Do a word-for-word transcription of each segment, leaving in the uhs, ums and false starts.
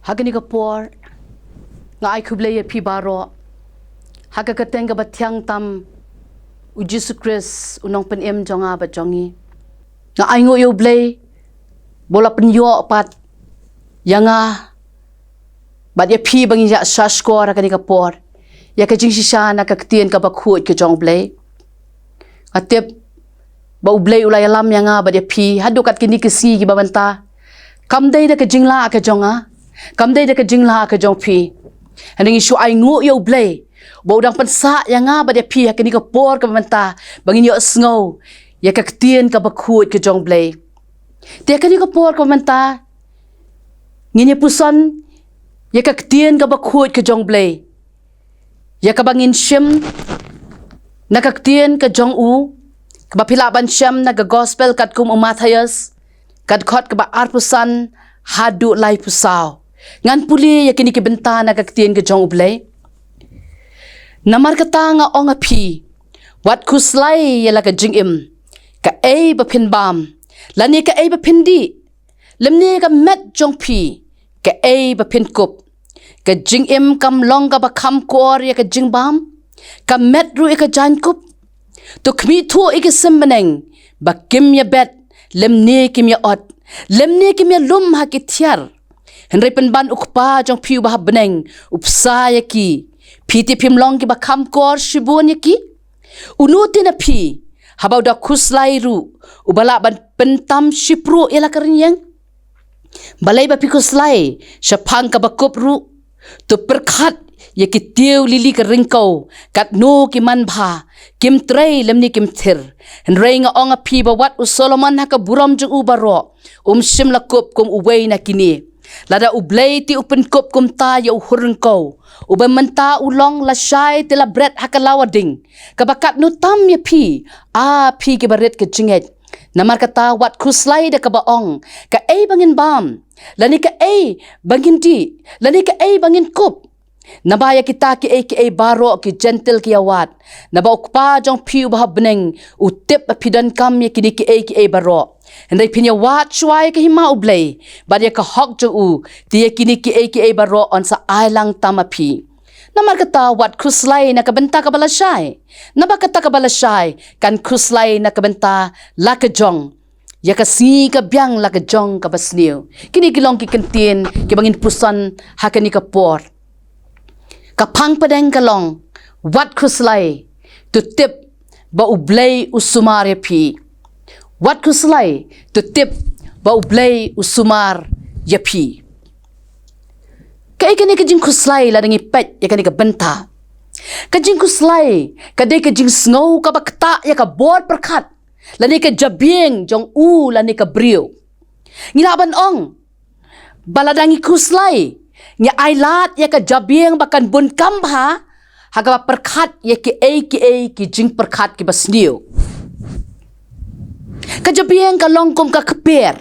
Ha kane ka por nga ai khublei ïa phi baroh ha ka kyrteng kaba thiang tam u Jisu Khrist u nongpynim jong nga bad jong ngi. Nga ai nguh ïa u Blei ba u la pynïoh pat ïa nga bad ïa phi ba ngin ïa sngap shkor ha kane ka por ïa ka jingshisha na ka ktien kaba khuid ka jong u Blei. Nga tip ba u Blei u la ïalam ïa nga bad ïa phi haduh kat kine ki sngi kiba mynta. Kam dei da ka jinglah ka jong nga, kam dei da ka jinglah ka jong phi. Hynrei ngi shu ai nguh ïa u Blei ba u dang pynsah ïa nga bad ïa phi ha kane ka por kaba mynta ba ngin ïohsngew ïa ka ktien kaba khuid ka jong u Blei. Te ha kane ka por kaba mynta ngin ïa puson ïa ka ktien kaba khuid ka jong u Blei, ïa kaba ngin shem na ka ktien ka jong u, kaba phi lah ban shem na ka gospel katkum u Mathaios, ka dkhot kaba arphew san haduh laiphew saw. Ngan pule ïa kine ki bynta na ka ktien ka jong u Blei. Namar kata nga ong ha phi, wat khuslai ïa la ka jingim, kaei ba phin bam lane kaei ba phin dih, lymne ka met jong phi, kaei ba phin kup. Ka jingim kam long kaba kham kor ïa ka jingbam, ka met ruh ïa ka jaiñkup. To khmih thuh ïa ki sim bneng ba kim ïa bet, lymne kim ïa ot, lymne kim ïa lum ha ki thiar. Hynrei pynban u Kpa jong phi uba ha bneng u bsa ïa ki. Phi te phim long kiba kham kor shibun ïa ki? Uno te na phi, haba u da khuslai ruh, uba lah ban pyntam shipruh ïa la ka rynïeng? Balei ba phi khuslai shaphang kaba kup ruh? To pyrkhat ïa ki tiew lili ka ryngkew, katno ki man bha, kim trei lymne kim thir. Hynrei nga ong ha phi ba wat u Solomon ha ka burom jong u baroh um shym la kup kum uwei na kine. Lada u Blei te u pynkup kumta ïa u hur ryngkew, uba mynta u long lashai te la bret ha ka lawa ding, kaba katno tam ïa phi, a phi kiba rit ka jingngeit. Namar kata wat khuslai da kaba ong, kaei ba ngin bam, lane kaei ba ngin dih, lane kaei ba ngin kup. Naba ïa kita kiei kiei baroh ki jentil ki ïa wad. Naba u Kpa jong phi uba ha bneng u tip ba phi donkam ïa kine kiei kiei baroh. Hynrei phin ïa wad shuwa ïa ka hima u Blei bad ïa ka hok jong u, te ïa kine kiei kiei baroh yn sa ai lang tam ha phi. Namar kata wat khuslai na ka bynta kaba lashai, naba kata kaba lashai kan khuslai na ka bynta la ka jong. Ïa ka sngi ka biang la ka jong kaba sniew. Kine ki long ki kyntien kiba ngin puson ha kane ka por. Ka phang pdeng ka long, wat khuslai, to tip ba u Blei u sumar ïa phi. Wat khuslai, to tip ba u Blei u sumar ïa phi. Kaei kane ka jingkhuslai lada ngi peit ïa kane ka bynta? Ka jingkhuslai ka dei ka jingsngew kaba ktah ïa ka bor pyrkhat lane ka jabieng jong u lane ka briew. Ngi lah ban ong ba lada ngi khuslai, ngi ailad ïa ka jabieng ba kan bun kam bha ha kaba pyrkhat ïa kiei kiei ki jingpyrkhat kiba sniew. Ka jabieng ka long kum ka kper.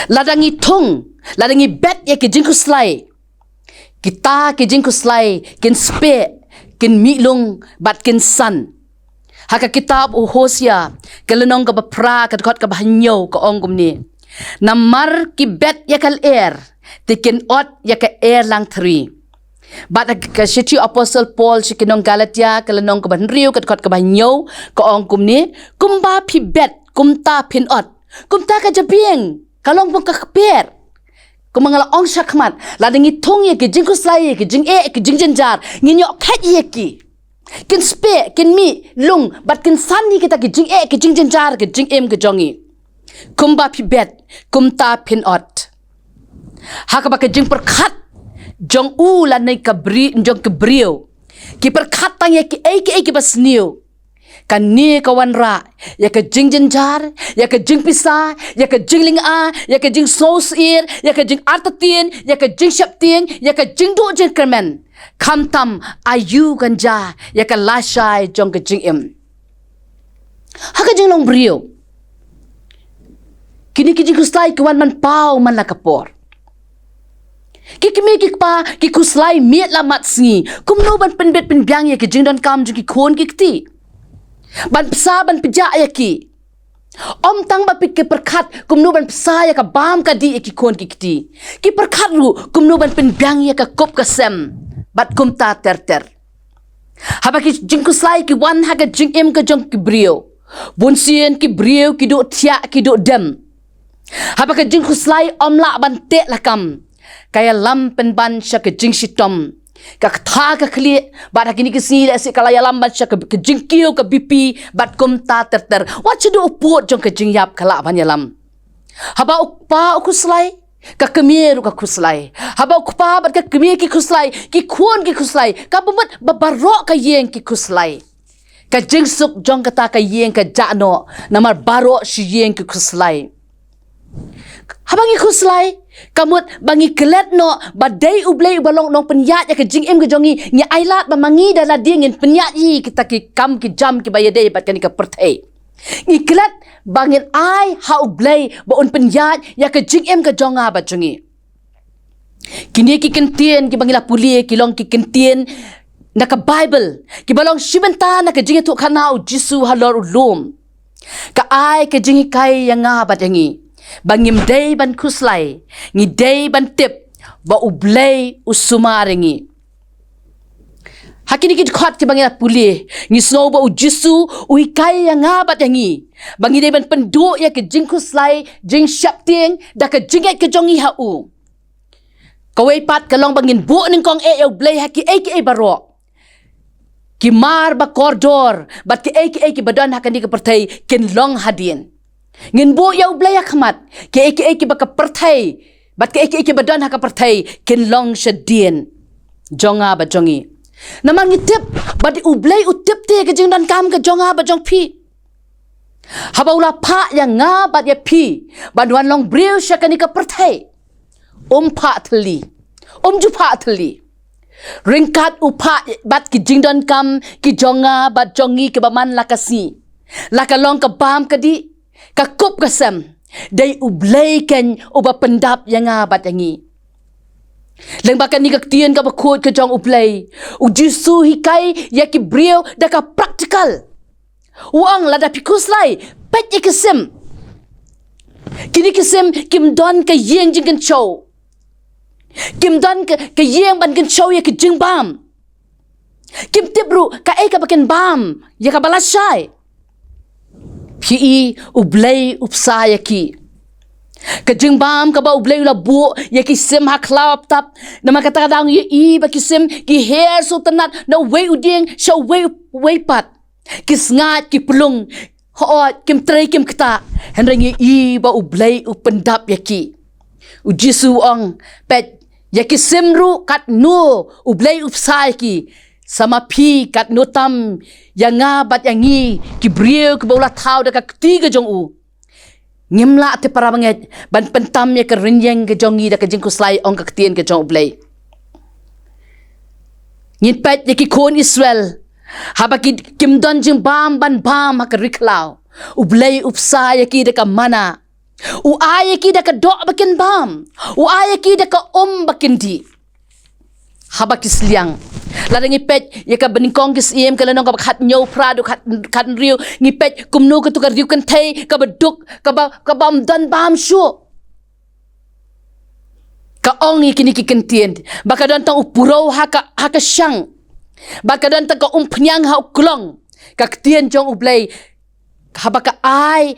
Lada ngi thung, lada ngi bet ïa ki jingkhuslai, kita ki jingkhuslai kin speh, kin mihlung bad kin san. Ha ka kitab u Hosea ka lynnong kaba phra ka dkhot kaba hynñiew ka ong kumne: Namar ki bet ïa ka lyer, te kin ot ïa ka er langthri. Bad ha ka shithi u Apostol Paul sha ki nong Galatia ka lynnong kaba hynriew ka dkhot kaba hynñiew ka ong kumne: Kumba phi bet kumta phin ot. Kumta ka jabieng ka long bun ka kper. Kumba nga la ong shakhmat, lada ngi thung ïa ki jingkhuslai, ïa ki jingeh, ïa ki jingjynjar, ngin ïoh khet ïa ki. Kin speh, kin mihlung bad kin san ïa kita ki jingeh, ki jingjynjar, ki jingim ki jong ngi. Kumba phi bet kumta phin ot. Ha kaba ka jingpyrkhat jong u lane ka bri-, jong ka briew ki pyrkhat tang ïa kiei kiei kiba sniew. Kane ka wanrah ïa ka jingjynjar, ïa ka jingpisa, ïa ka jinglynga, ïa ka jingsngewsyier, ïa ka jingartatien, ïa ka jingsheptieng, ïa ka jingduh jingkyrmen. Khamtam aïu kan jia ïa ka lashai jong ka jingim. Ha ka jinglong briew, kine ki jingkhuslai ki wan man paw man la ka por. Ki kmie ki kpa ki khuslai miet la mat sngi kumno ban pynbit pynbiang ïa ki jingdonkam jong ki khun ki kti, ban pynsa ban pynjah ïa ki. Ym tang ba phi ki pyrkhat kumno ban pynsa ïa ka bam ka dih ïa ki khun ki kti. Ki pyrkhat ruh kumno ban pynbiang ïa ka kup ka sem. Bad kumta ter ter. Haba ki jingkhuslai ki wan ha ka jingim ka jong ki briew, bun sien ki briew ki duh thiah ki duh dem. Haba ka jingkhuslai ym lah ban teh lakam, ka ïalam pynban sha ka jingshitom. Ka ktha ka khlieh, bad ha kine ki sngi lehse ka la ïalam ban sha ka, ka jingkiew ka B P, bad kumta ter ter. Wat shu duh u pud jong ka jingïap ka lah ban ïalam. Haba u kpa u khuslai, ka kmie ruh ka khuslai. Haba u kpa bad ka kmie ki khuslai, ki khun ki khuslai, ka bamut ba baroh ka ïing ki khuslai. Ka jingsuk jong kata ka ïing ka jah noh, namar baroh shi ïing ki khuslai. Haba ngi khuslai, ka mut ba ngi klet noh ba dei U Blei uba long nongpynïaid ïa ka jingim ka jong ngi, ngi ailad ba ma ngi da lade ngin pynïaid ïa kita ki kam ki jam kiba ïadei bad kane ka pyrthei. Ngi klet ba ngin ai ha U Blei ba un pynïaid ïa ka jingim ka jong nga bad jong ngi. Kine ki kyntien kiba ngi la pule ki long ki kyntien na ka Baibl, kiba long shi bynta na ka jingïathuhkhana U Jisu halor u lum. Ka ai ka jinghikai ïa nga bad ïa ngi ba ngim dei ban khuslai, ngi dei ban tip ba U Blei u sumar ïa ngi. Ha kine ki dkhot kiba ngi la pule, ngi sngew ba U Jisu u hikai ïa nga bad ïa ngi ba ngi dei ban pynduh ïa ka jingkhuslai, jingsheptieng da ka jingngeit ka jong ngi ha u. Kawei pat ka long ba ngin buh nyngkong eh ïa U Blei ha kiei kiei baroh. Ki mar ba kordor bad kiei kiei kiba don ha kane ka pyrthei kin long hadien. Ngin buh ïa U Blei ha khmat, kiei kiei kiba ka pyrthei bad kiei kiei kiba don ha ka pyrthei kin long shadien jong nga bad jong ngi. Namar ngi tip ba U Blei u tip te ka jingdonkam ka jong nga bad jong phi. Haba u la phah ïa nga bad ïa phi ban wan long briew sha kane ka pyrthei, um phah thylli, um ju phah thylli. Ryngkat u phah bad ki jingdonkam ki jong nga bad jong ngi kiba man la ka sngi, la ka long ka bam ka dih, ka kup ka sem, dei U Blei keiñ uba pyndap ïa nga bad ïa ngi. Lyngba kane ka ktien kaba khuid ka jong U Blei, U Jisu hikai ïa ki briew da ka practical. U ong lada phi khuslai, peit ïa ki sim. Kine ki sim kim don ka ïing jingkynshew. Kim don ka, ka ïing ban kynshew ïa ka jingbam. Kim tip ruh kaei kaba kin bam ïa kaba lashai. Phi i, U Blei u pynsa ïa ki. Ka jingbam kaba U Blei u la buh ïa ki sim ha khlaw btap. Namar kata ka daw ngi i ba ki sim ki her shu tynnat na uwei u dieng sha uwei, uwei pat. Ki sngaid, ki pynlung, hooid, kim trei, kim ktah. Hynrei ngi i ba U Blei u pyndap ïa ki. U Jisu u ong, peit, ïa ki sim ruh katno U Blei u pynsa ïa ki. Sa ma phi katno tam ïa nga bad ïa ngi ki briew kiba u la thaw da ka kti ka jong u. Ngim lah te para bangeit ban pyntam ïa ka rynïeng ka jong ngi da ka jingkhuslai, ong ka ktien ka jong U Blei. Ngin peit ïa ki khun Israel, haba ki, kim don jingbam ban bam ha ka ri khlaw, U Blei u pynsa ïa ki da ka manna. U ai ïa ki da ka doh ba kin bam. U ai ïa ki da ka um ba kin dih. Haba ki sliang. Lada ngi peit ïa kaba nyngkong ki Syiem ka lynnong kaba khathynñiew, phra haduh khat, khathynriew, ngi peit kumno kato ka riewkynthei kaba duk, kaba, kaba ym don bam shuh. Ka ong ïa kine ki kyntien ba ka don tang u puroo ha ka, ha ka shang, ba ka don tang ka umphniang ha u klong. Ka ktien jong U Blei, haba ka ai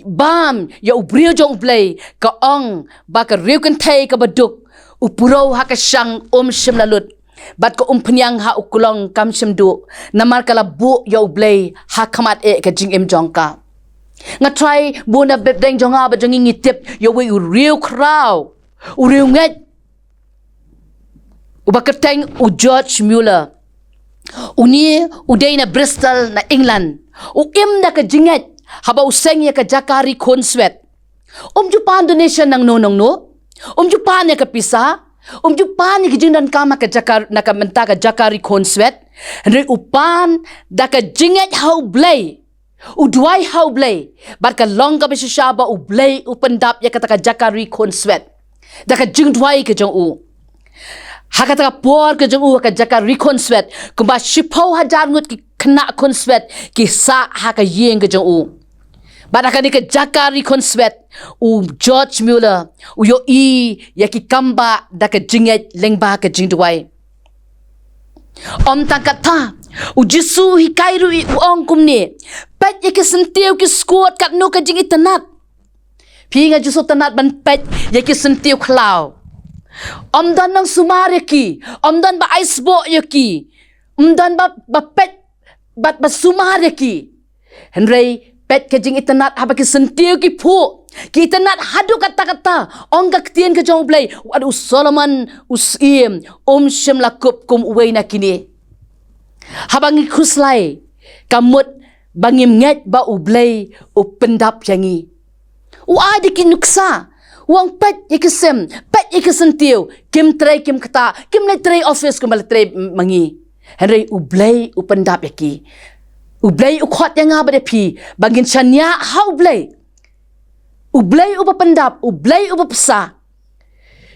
bam ïa u briew jong U Blei, ka ong ba ka riewkynthei kaba duk, u puroo ha ka shang um shym la lut, bad ka umphniang ha u klong kam shym duh, namar ka la buh ïa U Blei ha khmat eh ka jingim jong ka. Nga trai ba na pdeng jong nga bad jong ngi ngi tip ïa uwei u riewkhraw, u riewngeit, uba kyrteng u George Muller. Une u dei na Bristol na England. U im da ka jingngeit haba u seng ïa ka jaka ri khunswet. Um ju pan donation nangno nangno. Um ju pan ïa ka pisa. Um ju pan ïa ka jingdonkam ha ka jaka, na ka bynta ka jaka ri khunswet. Hynrei u pan da ka jingngeit ha U Blei. U duwai ha U Blei, bad ka long kaba shisha ba U Blei u pyndap ïa kata ka jaka ri khunswet da ka jingduwai ka jong u. Ha kata ka por ka jong u ha ka jaka ri khunswet, kumba shiphew hajar ngut ki khynnah khunswet ki sah ha ka ïing ka jong u. Bad ha kane ka jaka ri khun swet, u George Muller u ïohi ïa ki kam ba da ka jingngeit lyngba ka jingduwai. Ym tang katta, u Jisu u hikai ruh ïa u, ong kumne: Peit ïa ki syntiew ki skud katno ka jingitynnad. Phi nga ju sngewtynnad ban peit ïa ki syntiew khlaw. Ym don nongsumar ïa ki, ym don ba ai sboh ïa ki, ym don ba, ba peit bad ba sumar ïa ki. Hynrei peit ka jingitynnad haba ki syntiew ki phuh, ki itynnad haduh katta katta. Ong ka ktien ka jong U Blei, wat u Solomon u syiem um shym la kup kum uwei na kine. Haba ngi khuslai, ka mut ba ngim ngeit ba U Blei u pyndap ïa ngi. U ai da ki nuksa, u ong: Peit ïa ki sim, peit ïa ki syntiew, kim trei kim ktah, kim leit trei office kumba la trei ma ngi. Hynrei U Blei u pyndap ïa ki. U Blei u khot ïa nga bad ïa phi ba ngin shaniah ha U Blei. U Blei uba pyndap, U Blei uba bsa.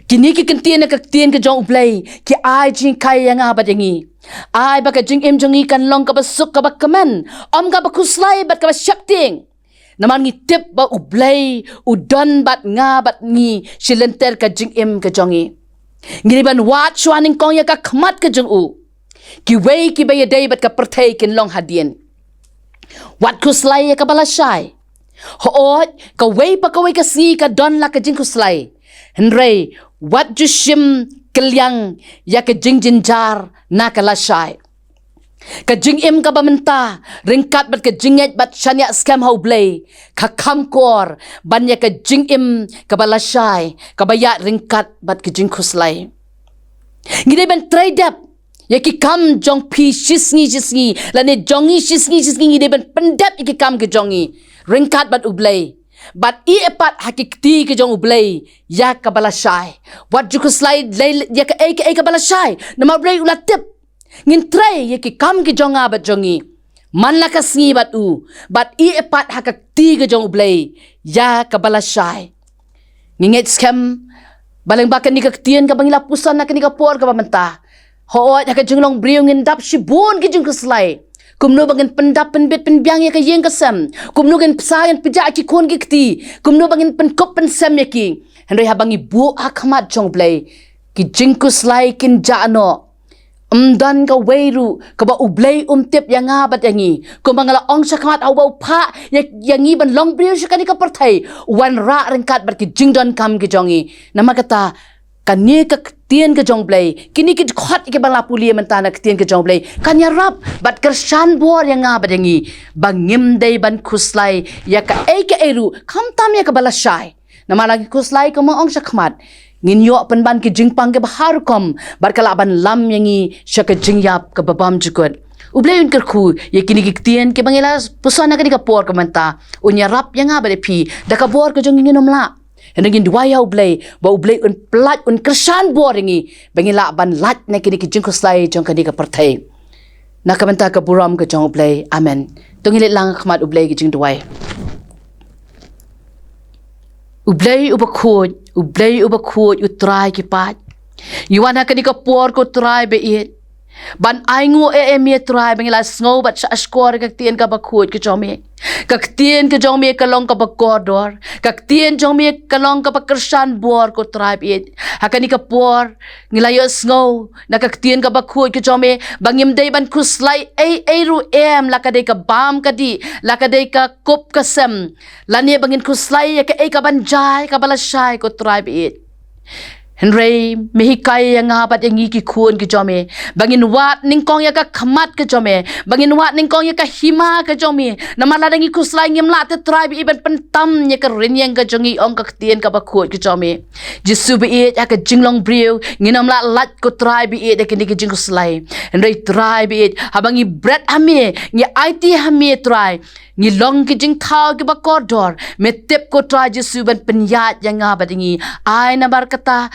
Kine ki kyntien na ka ktien ka jong U Blei ki ai jinghikai ïa nga bad ïa ngi. Ai ba ka jingim jong ngi kan long kaba suk, kaba kmen, ym kaba khuslai bad kaba sheptieng. Namar ngi tip ba U Blei u don bad nga bad ngi shi lynter ka jingim ka jong ngi. Ngi dei ban wad shuwa nyngkong ïa ka khmat ka jong u. Kiwei kiba ïadei bad ka pyrthei kin long hadien. Wat khuslai ïa kaba lashai. Hooid, kawei pa kawei ka sngi ka don la ka jingkhuslai. Hynrei wat ju shim kylliang ïa ka jingjynjar na ka lashai. Ka jingim kaba mynta ryngkat bad ka jingngeit bad shaniah skhem ha U Blei ka kham kor ban ïa ka jingim kaba lashai, kaba ïaid ryngkat bad ka jingkhuslai. Ngi dei ban trei dep ïa ki kam jong phi shisngi shisngi, lane jong ngi shisngi shisngi. Ngi dei ban pyndep ïa ki kam ki jong ngi ryngkat bad U Blei, bad ïeh pat ha ki kti ki jong U Blei ïa kaba lashai. Wat ju khuslai lei ïa kaei kaei kaba lashai, namar U Blei u la tip. Ngin trei ïa ki kam ki jong nga bad jong ngi man la ka sngi bad u, bad ïeh pat ha ka kti ka jong U Blei ïa kaba lashai. Ngi ngeit skhem ba lyngba kane ka ktien kaba ngi la puson ha kane ka por kaba mynta, hooid, ha ka jinglong briew ngin dap shibun ki jingkhuslai. Kumno ba ngin pyndap pynbit pynbiang ïa ka ïing ka sem, kumno ngin bsa ngin pynjah ki khun ki kti, kumno ba ngin pynkup pynsem ïa ki. Hynrei haba ngi buh ha khmat jong U Blei, ki jingkhuslai kin jah noh. Ym don kawei ruh kaba U Blei um tip ïa nga bad ïa ngi. Kumba nga la ong shakhmat, ha uba u phah ïa, ïa ngi ban long briew sha kane ka pyrthei, u wanrah ryngkat bad ki jingdonkam ki jong ngi. Namar kata, kane ka ktien ka jong U Blei, kine ki dkhot kiba la pule mynta na ktien ka jong U Blei, kan ïarap bad kyrshan bor ïa nga bad ïa ngi ba ngim dei ban khuslai ïa kaei kaei ruh, khamtam ïa kaba lashai. Namar la ngi khuslai, kumba ong shakhmat, ngin ïoh pynban ki jingpang kiba har rukom bad ka lah ban lam ïa ngi sha ka jingïap kaba bymjukut. U Blei un kyrkhu ïa kine ki ktien kiba ngi la puson ha kane ka por kaba mynta. Un ïarap ïa nga bad ïa phi. Da ka bor ka jong ngi ngin ym lah. Hynrei ngin duwai ïa U Blei ba U Blei un pyllait, un kyrshan bor ïa ngi ba ngin lah ban lait na kine ki jingkhuslai jong kane ka pyrthei. Na ka bynta ka burom ka jong U Blei. Amen. To ngin leit lang ha khmat U Blei ha ka jingduwai. U Blei uba khuid, U Blei uba khuid, U Trai ki paid. Ngi wan ha kane ka por, ko Trai ba ïeit, ban ainguh ïa me, Trai, ba ngi la sngew bad shahshkor ïa ka ktien kaba khuid ka jong me. Ka ktien ka jong me ka long kaba kordor. Ka ktien jong me ka long kaba kyrshan bor, ko Trai ba ïeit. Ha kane ka por ngi la ïohsngew na ka ktien kaba khuid ka jong me ba ngim dei ban khuslai ei ei ruh em, la ka dei ka bam ka dih, la ka dei ka kup ka sem, lane ba ngin khuslai ïa kaei kaban jia, kaba lashai, ko Trai ba ïeit. Hynrei me hikai ïa nga bad ïa ngi ki khun ki jong me ba ngin wad nyngkong ïa ka khmat ka jong me, ba ngin wad nyngkong ïa ka hima ka jong me. Namar lada ngi khuslai, ngim lah te, Trai ba ïeit, ban pyntam ïa ka rynïeng ka jong ngi, ong ka ktien kaba khuid ka jong me. Jisu ba ïeit, ha ka jinglong briew ngin ym lah lait, ko Trai ba ïeit, ïa kine ki jingkhuslai. Hynrei Trai ba ïeit, haba ngi bret ha me, ngi aiti ha me, Trai, ngi long ki jingthaw kiba kordor. Me tip, ko Trai Jisu, ban pynïaid ïa nga bad ïa ngi. Ai namar kata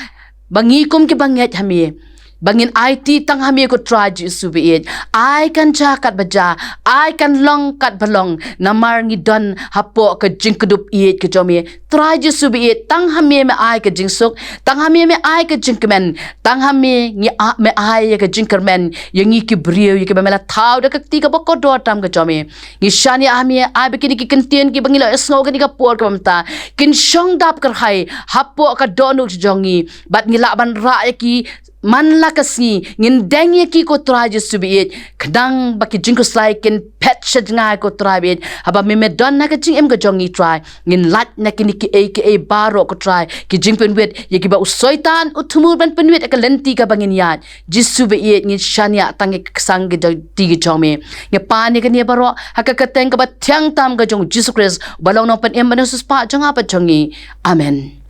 ba ngi kum kiba ngeit ha me, ba ngin aiti tang ha me ko Trai Jisu baieit. Ai kan jia katba jia, ai kan long katba long, namar ngi don hapoh ka jingkdup ïeit ka jong me. Trai Jisu baieit, tang ha me me ai ka jingsuk, tang ha me me ai ka jingkmen, tang ha me ngi a-, me ai ïa ka jingkyrmen ïa ngi ki briew ïa kiba me la thaw da ka kti kaba kordor tam ka jong me. Ngi shaniah ha me, ai ba kine ki kyntien kiba ngi la ïohsngew kane ka por kaba mynta kin shong dap kyrhai hapoh ka dohnud jong ngi, bad ngi lah ban rah ïa ki man la ka sngi. Ngin deng ïa ki ko Trai Jisu baieit, khnang ba ki jingkhuslai kin phet sha jngai ko Trai baieit. Haba me me don ha ka jingim ka jong ngi Trai, ngin lait na kine kiei kiei baroh ko Trai, ki jingpynwit ïa kiba u Soitan u thmu ban pynwit ïa ka lynti kaba ngin ïaid. Jisu baieit, ngin shaniah tang ïa ka ksang ka jong, ti ka jong me. Ngi pan ïa kane baroh ha ka kyrteng kaba thiang tam ka jong u Jisu Khrist, uba long u Nongpynim bad u Nongsiewspah jong nga bad jong ngi. Amen.